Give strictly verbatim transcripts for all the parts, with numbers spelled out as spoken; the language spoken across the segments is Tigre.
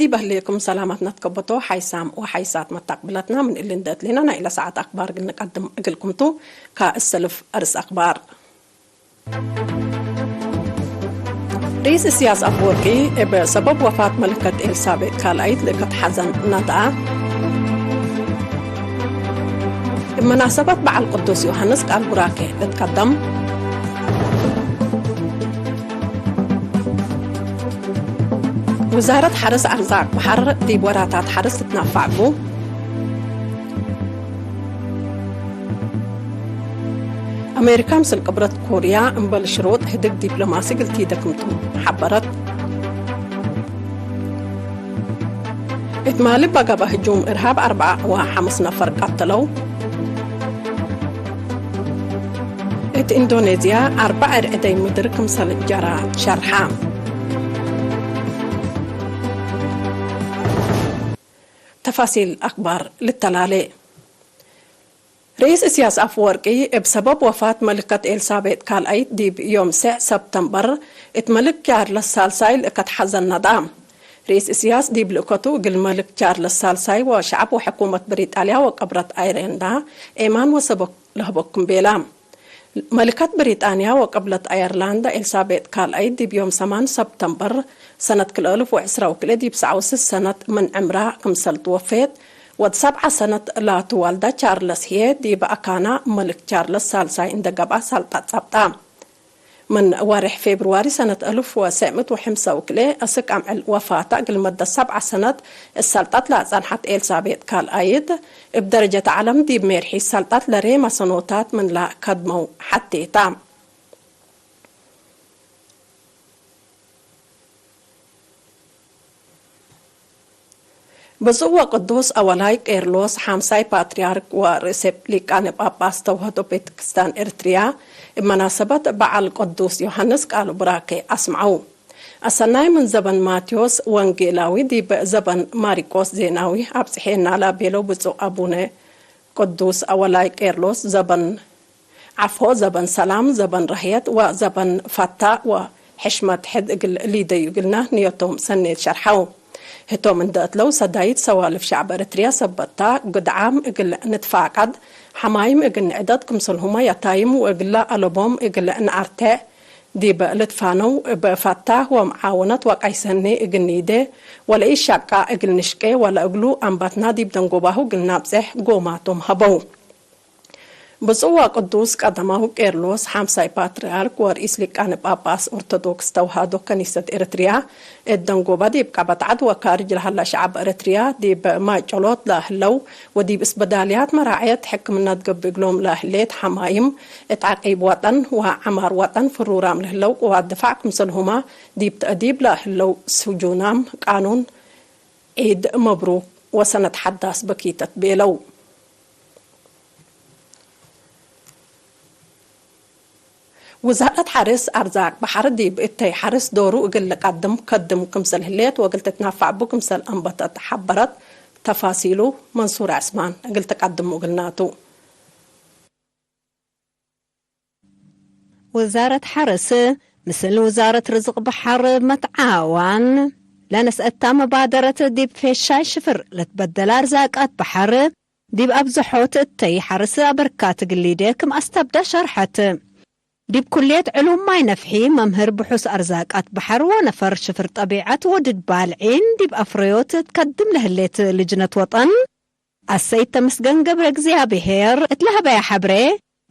ዲብ ህሌኩም ሰላማትና ትከበቶ ሓይሳም ወሓይሳት መታቅብለትና፣ ምን እሊ እንዴ እትሌና ናይ ለሰዓት አክባር እግል ንቀድም እግልኩም ቱ። ከእሰልፍ አርስ አክባር። ርኢስ እስያስ አፈወርቂ እብ ሰበብ ወፋት መልከት ኤልሳቤጥ ካልኣይት ልእከት ሐዘን ነድአ። እብ መናሰበት በዓል ቅዱስ ዮሐንስ ቃል ቡራኬ ልትቀደም። ውዛረት ሐርስ አርዛቅ በሐር ዲብ ወራታት ሐርስ ትትናፋዕ ቡ። አሜሪካ ምስል ቅብረት ኮርያ እምበል ሽሩጥ ህድግ ዲፕሎማሲ እግል ቲደ ክምቱ ሐበረት። እት ማሊ በገበ ህጁም እርሃብ አርበዓ ወሐምስ ነፈር ቀተለው። እት ኢንዶኔዝያ አርበዕ ርዕደይ ምድር ክምሰል ጀራ ሸርሐ። ተፋሲል አክባር ልተላሌ። ርኢስ እስያስ አፈወርቂ እብ ሰበብ ወፋት መልከት ኤልሳቤጥ ካልኣይት ዲብ ዮም ሰዕ ሰብተምበር እት መልክ ቻርለስ ሳልሳይ ልእከት ሐዘን ነድአ። ርኢስ እስያስ ዲብ ልእከቱ እግል መልክ ቻርለስ ሳልሳይ ወሸዐብ ወሕኩመት ብሪጣልያ ወቀብረት ኣይርላንዳ ኤማን ወሰቦ ለህበኩም ቤላ። መልከት ብሪጣንያ ወቀብለት አየርላንድ ኤልሳቤጥ ካልኣይት ዲብ ዮም ሰማን ሰብተምበር ሰነት ክልኤ አልፍ ወዕስራ ወክልኤ ዲብ ሰዕ ወስስ ሰነት ምን ዕምራ ክምሰል ትወፌት፣ ወድ ሰብዓ ሰነት ላቱ ዋልዳ ቻርለስ ህዬ ዲብ አካና መልክ ቻርለስ ሳልሳይ እንዴ ገብአ ሳልጣት ጸብጣ። ምን ዋሬሕ ፌብርዋሪ ሰነት አልፍ ወሰዕ ምእት ወሐምሳ ወክልኤ አስክ አምዕል ወፋታ እግል መደት ሰብዓ ሰነት እት ሰልጣት ለአጸንሐት ኤልሳቤጥ ካልኣይት፣ እብ ደረጀት ዐለም ዲብ ሜርሒት ሰልጣት ለሬመ ሰኖታት ምንላ ከድመው ሐቴ ተ። ብፁዕ ወቅዱስ አወላይ ቄርሎስ ሐምሳይ ፓትርያርክ ወርእሰ ሊቃነ ጳጳስ ተውህዶ ቤተክርስቲያን ኤርትርያ፣ እብ መናሰበት በዓል ቅዱስ ዮሐንስ ቃል ቡራኬ አስምዐው። አሰናይ ምን ዘበን ማቴዎስ ወንጌላዊ ዲብ ዘበን ማሪቆስ ዜናዊ አብጽሔና ለቤለው ብፁዕ አቡነ ቅዱስ አወላይ ቄርሎስ፣ ዘበን ዐፎ፣ ዘበን ሰላም፣ ዘበን ረህየት ወዘበን ፈታ ወሕሽመት ሕድ እግል ሊደዩ እግልና ንየቶም ሰኔት ሸርሐው። ህቶም እንዴ እትለው ሰዳይት ሰዋልፍ ሸዕብ ኤረትርያ ሰበታ፣ ግድዓም እግል ንትፋቀድ፣ ሐማይም እግል ንዕደድ፣ ክምሰልሁመ የታይም ወእግለ አለቦም እግል ነአርቴዕ፣ ዲብ ልትፋነው እብ ፈታ ወመዓወነት ወቀይ ሰኔ እግል ኒዴ ወለኢሸቃ እግል ንሽቄ ወለእግሉ አንበትና ዲብ ደንጎባሁ እግል ናብጼሕ ጎማቶም ሀበው። ብፁዕ ወቅዱስ ቀደማዊ ቄርሎስ ሐምሳይ ፓትርያርክ ወርኢስ ሊቃነ ጳጳስ ኦርቶዶክስ ተውሃዶ ከኒሰት ኤረትርያ፣ እት ደንጎበ ዲብ ቀበት ዐድ ወካርጅ ለሀለ ሸዐብ ኤረትርያ፣ ዲብ ማይ ጨሎት ለህለው ወዲብ እስበዳልያት መራዐየት ሕክምነት ገብእ እግሎም ለህሌት ሐማይም፣ እት ዐቂብ ወጠን ወዐማር ወጠን ፍሩራም ለህለው ቅዋት ድፋዕ ክምሰልሁመ፣ ዲብ ተእዲብ ለህለው ስጁናም ቃኑን ዒድ መብሩክ ወሰነት ሐዳስ በኪተት ቤለው። ውዛረት ሐርስ አርዛቅ በሐር ዲብ እተይ ሐርስ ዶሩ እግል ልቀድም ከድም ክምሰል ህሌት ወእግል ትትናፋዕ ቡ ክምሰል አንበተት ሐበረት። ተፋሲሉ መንሱር ዐስማን እግል ትቀድሙ እግልናቱ። ውዛረት ሐርስ ምስል ውዛረት ርዝቅ በሐር መትዓዋን ለነስአታ መባደረት ዲብ ፌሻይ ሽፍር ለትበደለ አርዛቃት በሐር ዲብ አብዝሖት እተይ ሐርስ አበርካት እግል ሊዴ ክም አስተብደ ሸርሐት። ዲብ ኩልየት ዕሉም ማይ ነፍሒ መምህር ብሑስ አርዛቃት በሐር ወነፈር ሽፍር ጠቢዐት ወድድ ባልዒን ዲብ አፍረዮት ትከድም ለህሌት ልጅነት ወጠን አሰይድ ተመስገን ገብረ እግዚኣብሔር እት ለሀበያ ሐብሬ፣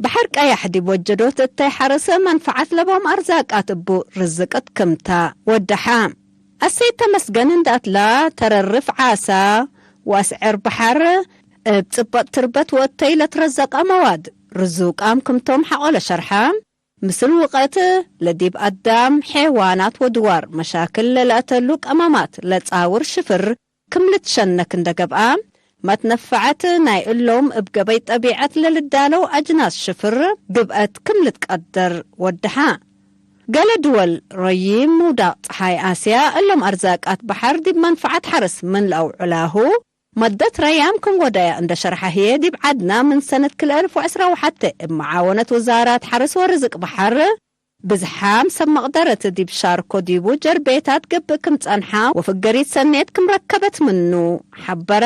በሐር ቀያሕ ዲብ ወጀዶት እተይ ሐርስ መንፈዐት ለቦም አርዛቃት እቡ ርዝቅት ክምታ ወደሐ። አሰይድ ተመስገን እንደ አትላ ተረርፍ ዓሳ ወአስዕር በሐር እብ ጽበጥ ትርበት ወእተይ ለትረዘቀ መዋድ ርዙቃም ክምቶም ሐቆለ ሸርሐ። ምስል ውቀት ለዲብ አዳም፣ ሔዋናት ወድዋር መሻክል ለለአተሉ ቀመማት ለጻውር ሽፍር ክም ልትሸነክ እንደ ገብአ፣ መትነፈዐት ናይ እሎም እብ ገበይ ጠቢዐት ለልዳለው አጅናስ ሽፍር ግብአት ክም ልትቀደር ወደሐ። ገሌ ድወል ረዪም ምውዳቅ ጸሓይ አስያ እሎም አርዛቃት በሐር ዲብ መንፈዐት ሐርስ ምን ለአውዕላሁ፣ መደት ረያም ክም ወደያ እንደ ሸርሐ ህዬ፣ ዲብ ዐድና ምን ሰነት ክልኤ አልፍ ወዕስራ ወሐቴ እብ መዓወነት ውዛራት ሐርስ ወርዝቅ በሐር፣ ብዝሓም ሰብ መቅደረት ዲብ ሻርኮ ዲቡ ጀርቤታት ገብእ ክም ጸንሓ ወፍገሪት ሰኔት ክም ረከበት ምኑ ሐበረ።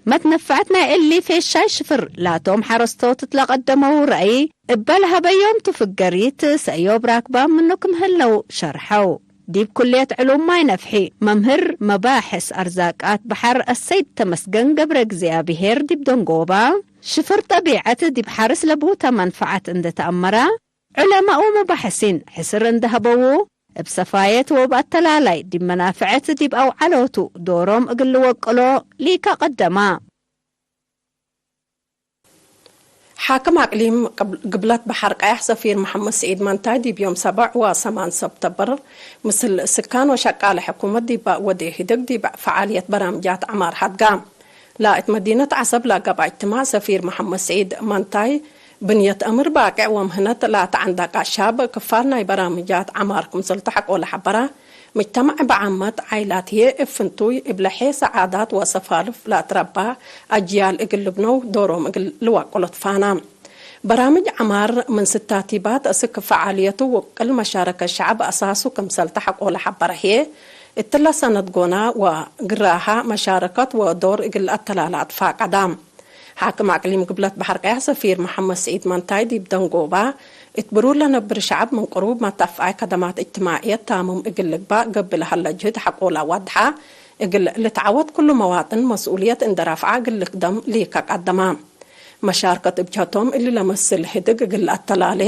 መትነፈዐት ናይ እሊ ፌሻይ ሽፍር ላቶም ሐረስቶት እት ለቀደመው ረአይ እበ ለሀበዮም ቱ ፍገሪት ሰእዮብ ራክባም ምኑ ክም ህለው ሸርሐው። ዲብ ኩልየት ዕሉም ማይ ነፍሒ መምህር መባሕስ አርዛቃት በሐር አሰይድ ተመስገን ገብረ እግዚኣብሄር ዲብ ደንጎባ፣ ሽፍር ጠቢዐት ዲብ ሐርስ ለቡተ መንፈዐት እንዴ ተአመረ፣ ዑለማኡ መባሕሲን ሕስር እንዴ ሀበዉ፣ እብ ሰፋየት ወእብ አተላላይ ዲብ መናፍዐት ዲብ አውዐሎቱ ዶሮም እግል ልወቅሎ ሊከ ቀደማ። ሓክም አቅሊም ቅብ-፣ ግብለት በሐር ቀያሕ ሰፊር መሐመድ ስዒድ መንታይ ዲብ ዮም ሰበዕ ወሰማን ሰብተምበር ምስል ስካን ወሸቃለ ሕኩመት ዲብ ወዴ ህድግ ዲብ ፈዓልየት በራምጃት ዐማር ሐድጋ። ለእት መዲነት ዐሰብ ለገብአ እጅትማዕ ሰፊር መሐመድ ስዒድ መንታይ፣ ብንየት አምር ባቅዕ ወምህነት ለአትዐንደቀ ሻብ ክፋል ናይ በራምጃት ዐማር ክምሰልቱ ሐቆለ ሐበረ። ምጅተማዕ በዓመት ዓይላት ህዬ እብ ፍንቱይ እብ ለሔሰ ዓዳት ወሰፋልፍ ለአትረባ አጅያል እግል ልብነው ዶሮም እግል ልዋቅሎ ትፋና። በራምጅ ዐማር ምን ስታቲባት እስክ ፈዓልየቱ ውቅል መሻረከት ሸዐብ አሳሱ ክምሰልተ ሐቆለ ሐበረ ህዬ፣ እትለ ሰነት ጎና ወግራሃ መሻረከት ወዶር እግል አተላላ አትፋቀዳ። ሓክም አቅሊም ግብለት በሐር ቀያሕ ሰፊር መሐመድ ስዒድ መንታይ ዲብ ደንጎባ፣ እት ብሩር ለነብር ሸዐብ ምን ቅሩብ መተፍዐ ከደማት እጅትማዕየት ታምም እግል ልግባእ ገብእ ለሀለ ጅህድ ሐቆለ አዋድሐ፣ እግል ልትዓወት ኩሉ መዋጥን መስኡልየት እንዴ ረፍዐ እግል ልክደም ሊከ ቀደመ። መሻርከት እብ ጀሀቶም እሊ ለመስል ህድግ እግል ለአተላሌ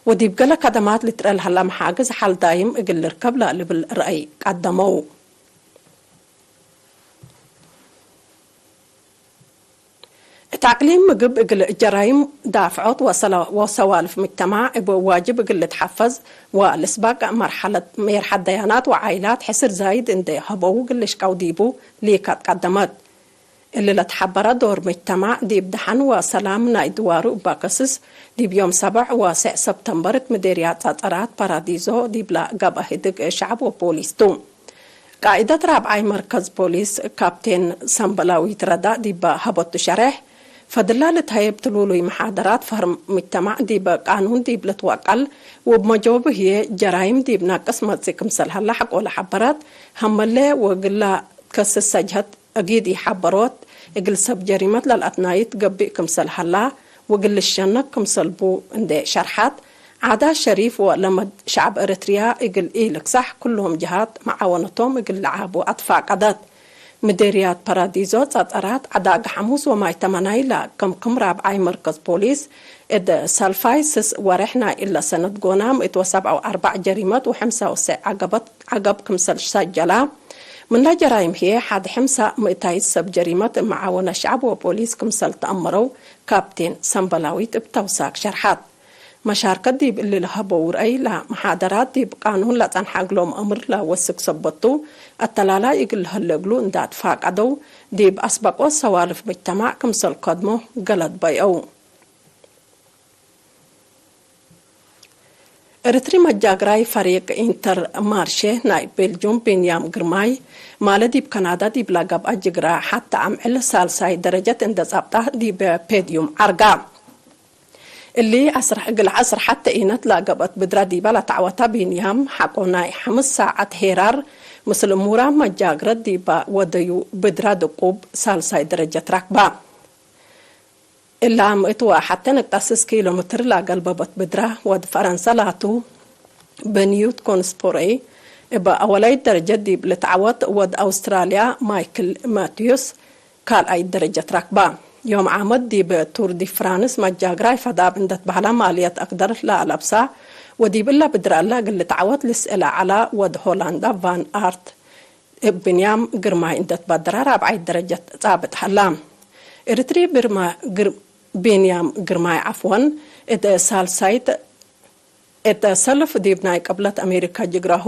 ወዲብ ገሌ ከደማት ልትረኤ ለሀለ መሓግዝ ሐል ዳይም እግል ልርከብ ለልብል ረአይ ቀደመው። እት አቅሊም ምግብ እግል ጀራይም ዳፍዖት ወሰለ-፣ ወሰዋልፍ ምጅተማዕ እብ ዋጅብ እግል ልትሐፈዝ ወልስባቅ መርሐለት ሜርሐት ደያናት ወዓይላት ሕስር ዛይድ እንዴ ሀበው እግል ልሽቀው ዲቡ ሊከ ትቀደመት። እሊ ለትሐበረ ዶር ምጅተማዕ ዲብ ደሐን ወሰላም ናይ ድዋሩ እበ ከስስ፣ ዲብ ዮም ሰበዕ ወስዕ ሰብተምበር እት ምዴርያት ጸጸራት ፓራዲዞ ዲብለ ገብአ ህድግ ሸዐብ ወፖሊስ ቱ። ቃኢደት ራብዓይ መርከዝ ፖሊስ ካፕቴን ሰምበላዊት ረዳእ ዲበ ሀበቱ ሸሬሕ፣ ፈድላ ልትሀየብ ትሉሉይ መሓደራት ፈህም ምጅተማዕ ዲበ ቃኑን ዲብ ልትወቀል ወእብ መጆቡ ህዬ ጀራይም ዲብ ናቅስ መጽእ ክምሰል ሀላ ሐቆለ ሐበረት። ሀመለ ወእግላ ትከስሰ ጀሀት እጊድ ኢሐበሮት፣ እግል ሰብ ጀሪመት ለልአትናይት ገብእ ክምሰል ሀላ ወእግል ልሸነክ ክምሰል ቡ እንዴ ሸርሐት፣ ዓዳት ሸሪፍ ወለመድ ሸዐብ ኤረትርያ እግል ኢልክሳሕ፣ ክሎም ጀሃት መዓወነቶም እግል ለዓቡ አትፋቀደት። ምዴርያት ፓራዲዞ ጸጸራት፣ ዐዳግ ሐሙስ ወማይ ተመናይ ለከምክም ራብዓይ መርከዝ ፖሊስ፣ እት ሳልፋይ ስስ ወሬሕ ናይ እለ ሰነት ጎና፣ ምእት ወሰብዓ ወአርበዕ ጀሪመት ወሐምሳ ወሰዕ ዐገበት ዐገብ ክምሰል ሰጀላ። ምንለ ጀራይም ህዬ፣ ሐድ ሕምሳ ምእታይት ሰብ ጀሪመት እብ መዓወነት ሸዐብ ወፖሊስ ክምሰል ተአመረው ካፕቴን ሰምበላዊት እብ ተውሳክ ሸርሐት። መሻርከት ዲብ እሊ ለሀበው ረአይ፣ ለመሓደራት ዲብ ቃኑን ለጸንሐ እግሎም አምር ለወስክ ሰበት ቱ፣ አተላላይ እግል ለሀለ እግሉ እንደ አትፋቀደው፣ ዲብ አስበቆት ሰዋልፍ ምጅተማዕ ክምሰል ከድሞ ገለድ በይአው። ኤረትሪ መጃግራይ ፈሪቅ ኢንተር ማርሼ ናይ ቤልጁም ቢንያም ግርማይ፣ ማለ ዲብ ከናዳ ዲብ ለገብአ ጅግራ ሐተ አምዕል ሳልሳይ ደረጀት እንደ ጸብጠ ዲብ ፔድዩም ዐርጋ። እሊ አስር፣ እግል ዐስር ሐተ ኢነት ለገብአት ብድረ ዲበ ለተዐወተ ቢንያም ሐቆ ናይ ሐምስ ሳዐት ሄራር ምስል እሙራም መጃግረት ዲበ ወደዩ ብድረ ድቁብ ሳልሳይ ደረጀት ረክበ። እላ ምእት ወሐቴ ነቅጠ ስስ ኪሎ ምትር ለገልበበት ብድረ ወድ ፈረንሰ ላቱ፣ በንዩት ኮንስፖሬ እበ አወላይት ደረጀት ዲብ ልትዐወት ወድ አውስትራልያ ማይክል ማቲዩስ ካልኣይት ደረጀት ረክበ። ዮም ዓመት ዲብ ቱር ዲ ፍራንስ መጃግራይ ፈዳብ እንደ ትበህለ ማልየት አክደር ለአለብሳ ወዲብ እለ ብድረ እለ እግል ልትዐወት ልስእለ ዐለ ወድ ሆላንዳ ቫን አርት እብ ብንያም ግርማይ እንደ ትበደረ ራብዓይት ደረጀት ጻብጥ ሀላ። ኤረትሪ ብርማ ግር-፣ ቢንያም ግርማይ ዐፍወን፣ እት ሳልሳይት እት ሰልፍ ዲብ ናይ ቅብለት አሜሪካ ጅግራሁ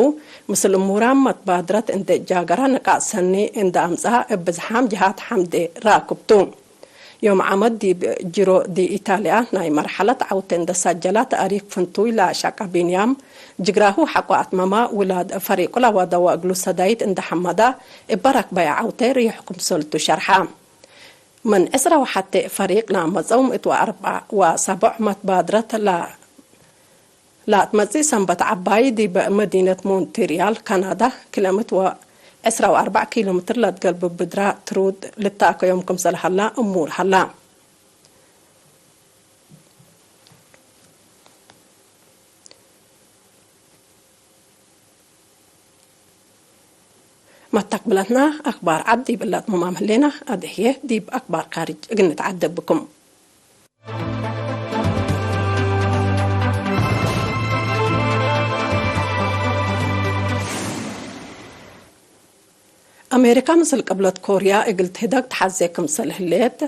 ምስል እሙራም መትባድረት እንደ ጃገረ ንቃጥ ሰኒ እንደ አምጽአ እብ ብዝሓም ጀሃት ሐምዴ ራክብ ቱ። ዮም ዓመት ዲብ ጂሮ ዲ ኢታልያ ናይ መርሐለት ዐውቴ እንደ ሰጀለ ተእሪክ ፍንቱይ ለሸቀ ቢንያም፣ ጅግራሁ ሐቆ አትመመ፣ ውላድ ፈሪቁ ለወደወ እግሉ ሰዳይት እንደ ሐመደ እበ ረክበየ ዐውቴ ርዩሕ ክምሰልቱ ሸርሐ። ምን ዕስራ ወሐቴ ፈሪቅ ለአመጸው ምእት ወአርበዕ ወሰቦዕ መትባድረት ለ ለአትመጽእ ሰንበት ዐባይ ዲብ መዲነት ሞንትሪያል ካናዳ ክልኤ ምእት ወዕስራ ወአርበዕ ኪሎ ሜትር ለትገልብ ብድራ ትሩድ ልትአከዮም ክምሰል ሀላ እሙር ሀላ። መተቅብለትና አክባር ዐድ ዲብ እለ አትመማም ህሌና፣ አድሕዬ ዲብ አክባር ካርጅ እግል ንትዓደብ ብኩም። አሜሪካ ምስል ቅብለት ኮርያ እግል ትህደግ ተሐዜ ክምሰል ህሌት፣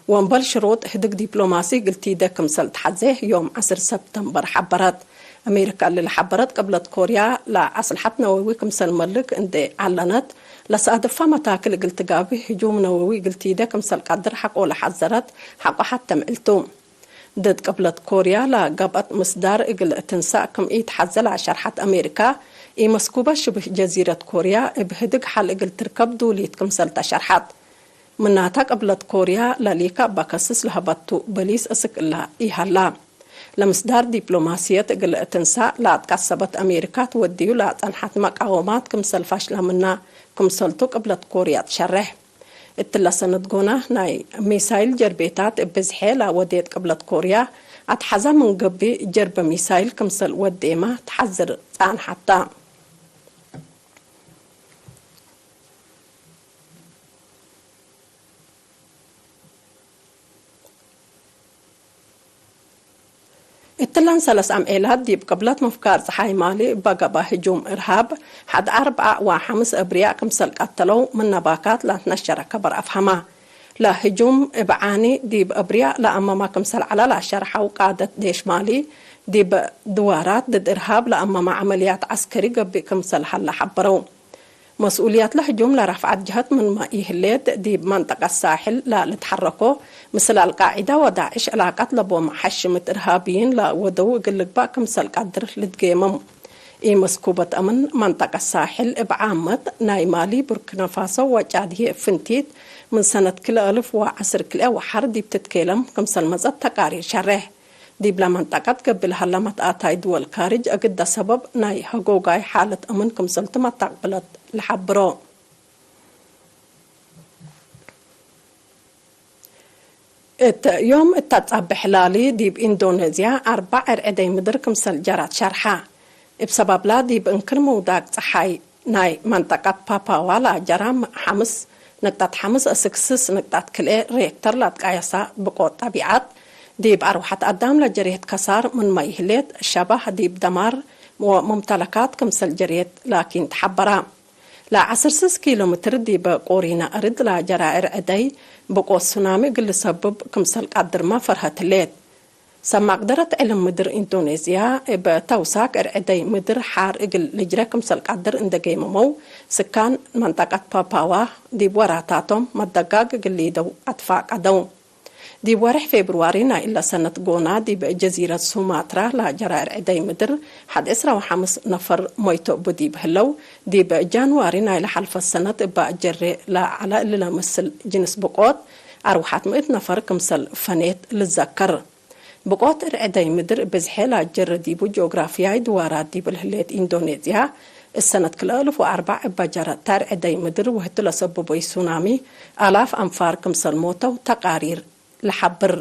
ወእምበል ሽሩጥ ህድግ ዲፕሎማሲ እግል ቲዴ ክምሰል ተሐዜ ዮም ዐስር ሰብተምበር ሐበረት። አሜሪካ እሊ ለሐበረት፣ ቅብለት ኮርያ ለአስልሐት ነወዊ ክምሰል መልክ እንዴ ዐለነት፣ ለሳድፋ መታክል እግል ትጋብእ ህጁም ነወዊ እግል ቲዴ ክምሰል ቀድር ሐቆ ለሐዘረት ሐቆ ሐቴ ምዕል ቱ። ድድ ቅብለት ኮርያ ለገብአት ምስዳር እግል ትንሳእ ክም ኢተሐዘ ለአሸርሐት አሜሪካ፣ ኢመስኩበ ሽብህ ጀዚረት ኮርያ እብ ህድግ ሐል እግል ትርከብ ዱሊት ክምሰል ተሸርሐት። ምናተ ቅብለት ኮርያ ለሊከ እበ ከስስ ለሀበቱ በሊስ እስክ እላ ኢሀላ። ለምስዳር ዲፕሎማስየት እግል ትንሳእ ለአትቀሰበት አሜሪካ ትወድዩ ለጸንሐት መቃወማት ክምሰል ፈሽለ ምና ክምሰልቱ ቅብለት ኮርያ ትሸሬሕ። እትለ ሰነት ጎና፣ ናይ ሚሳይል ጀርቤታት እብ ብዝሔ ለወዴት ቅብለት ኮርያ፣ አትሐዛ ምን ገብእ ጀርበ ሚሳይል ክምሰል ወዴመ ተሐዝር ጸንሐታ። እትለን ሰለስ አምዔላት ዲብ ቅብለት ምፍጋር ጸሓይ ማሊ እበ ገብአ ህጁም እርሃብ፣ ሐድ አርብዓ ወሐምስ አብርያእ ክምሰል ቀተለው ምነ ባካት ለአትነሸረ ከበር አፍሀማ። ለህጁም እብ ዓኒ ዲብ አብርያእ ለአመማ ክምሰል ዐለ ለአሸርሐው ቃደት ዴሽ ማሊ፣ ዲብ ድዋራት ድድ እርሃብ ለአመማ ዐመልያት ዐስከሪ ገብእ ክምሰል ሀለ ሐበረው። መስኡልያት ለህጁም ለረፍዐት ጀሀት ምንመ ኢህሌት፣ ዲብ መንጠቀት ሳሕል ለልትሐረኮ ምስል አልቃዒዳ ወዳዕሽ ዕላቀት ለቦም ሐሽምት እርሃብይን ለወደው እግል ልግባእ ክምሰል ቀድር ልትጌመም። ኢመስኩበት አምን መንጠቀት ሳሕል እብ ዓመት ናይ ማሊ፣ ቡርኪናፋሶ ወጫድ ህዬ እብ ፍንቲት ምን ሰነት ክልኤ አልፍ ወዐስር ክልኤ ወሐር ዲብ ትትኬለም ክምሰል መጸት ተቃሪር ሸሬሕ። ዲብለ መንጠቀት ገብእ ለሀለ መትአታይ ድወል ካርጅ እግደ ሰበብ ናይ ሀጎጋይ ሓለት አምን ክምሰልቱ መታቅብለት ለሐብሮ። እት ዮም እት አጻብሕ ላሊ ዲብ ኢንዶኔዝያ አርበዕ እርዕደይ ምድር ክምሰል ጀራት ሸርሐ። እብ ሰበብላ ዲብ እንክር ምውዳቅ ጸሓይ ናይ መንጠቀት ፓፓዋ ለአጀራ ሐምስ ንቅጠት ሐምስ እስክ ስስ ንቅጠት ክልኤ ሬክተር ለአትቃየሳ ብቆት ጠቢዐት፣ ዲብ አርወሐት አዳም ለጀርየት ከሳር ምንመ ይህሌት፣ ሸባህ ዲብ ደማር ወሙምተለካት ክምሰል ጀርየት ላኪን ተሐበራ። ለዐስር ስስ ኪሎ ሜትር ዲብ ቁሪነ አርድ ለጀራ እርዕደይ ብቆት ሱናሚ እግል ልሰብብ ክምሰል ቀድርመ ፈርሀት ህሌት። ሰብ መቅደረት ዕልም ምድር ኢንዶኔዝያ፣ እብ ተውሳክ እርዕደይ ምድር ሓር እግል ልጅረ ክምሰል ቀድር እንዴ ገይመመው፣ ስካን መንጠቀት ፓፓዋ ዲብ ወራታቶም መደጋግ እግል ሊደው አትፋቀደው። ዲብ ወርሕ ፌብርዋሪ ናይ እለ ሰነት ጎና፣ ዲብ ጀዚረት ሱማትራ ለጀራ እርዕደይ ምድር፣ ሐድ ዕስራ ወሐምስ ነፈር ሞይቶ እቡ ዲብ ህለው፣ ዲብ ጃንዋሪ ናይ ለሐልፈት ሰነት እበ ጀሬ ለዐለ እሊ ለመስል ጅንስ ብቆት፣ አርወሐት ምእት ነፈር ክምሰል ፈኔት ልዘከር። ብቆት እርዕደይ ምድር ብዝሔ ለአጀረ ዲቡ ጂኦግራፍያይ ድዋራት ዲብ ለህሌት ኢንዶኔዝያ፣ እሰነት ክልኤ አልፍ ወአርበዕ እበ ጀረተ እርዕደይ ምድር ወህቱ ለሰብቦይ ሱናሚ አላፍ አንፋር ክምሰል ሞተው ተቃሪር ለሐብር።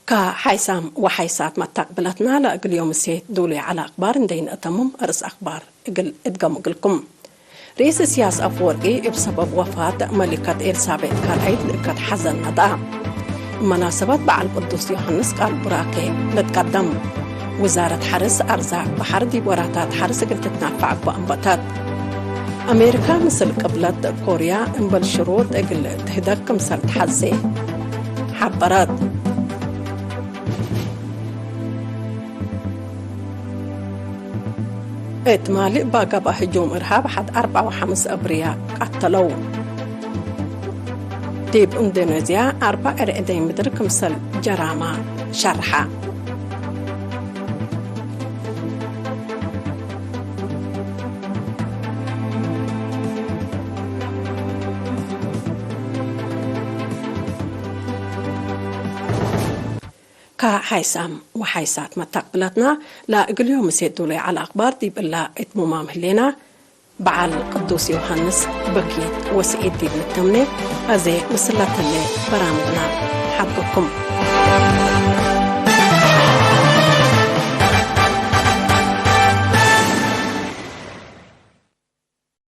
ከሓይሳም ወሓይሳት መታቅብለትና ለእግል ዮም እሴት ዱሉይ ዐለ አክባር እንዴ ኢነአተምም፣ አርእስ አክባር እግል እድገም እግልኩም። ርኢስ እስያስ አፈወርቂ እብ ሰበብ ወፋት መሊከት ኤልሳቤጥ ካልኣይት ልእከት ሐዘን ነድአ። መናሰበት በዓል ቅዱስ ዮሐንስ ቃል ቡራኬ ልትቀደም። ውዛረት ሐርስ አርዛቅ በሐር ዲብ ወራታት ሐርስ እግል ትትናፈዕ እበ አንበተት። አሜሪካ ምስል ቅብለት ኮርያ እምበል ሽሩጥ እግል ትህደግ ክምሰል ተሐዜ ሐበረት። እት ማሊ እባ ገብአ ህጁም እርሃብ ሐድ አርበዕ ወሐምስ አብርያ ቀተለው። ዲብ ኢንዶኔዝያ አርበዕ እርዕደይ ምድር ክምሰል ጀራመ ሸርሐ። ከሓይሳም ወሓይሳት መታቅብላትና፣ ለእግል ዮም እሴት ዶሉይ ዐለ አክባር ዲብ እላ እትሙማም ህሌና። በዓል ቅዱስ ዮሐንስ በኪት ወስዒድ ዲብ ልተምኔ፣ አዜ ምስል ለተሌ በራምጅና ሐብኩም።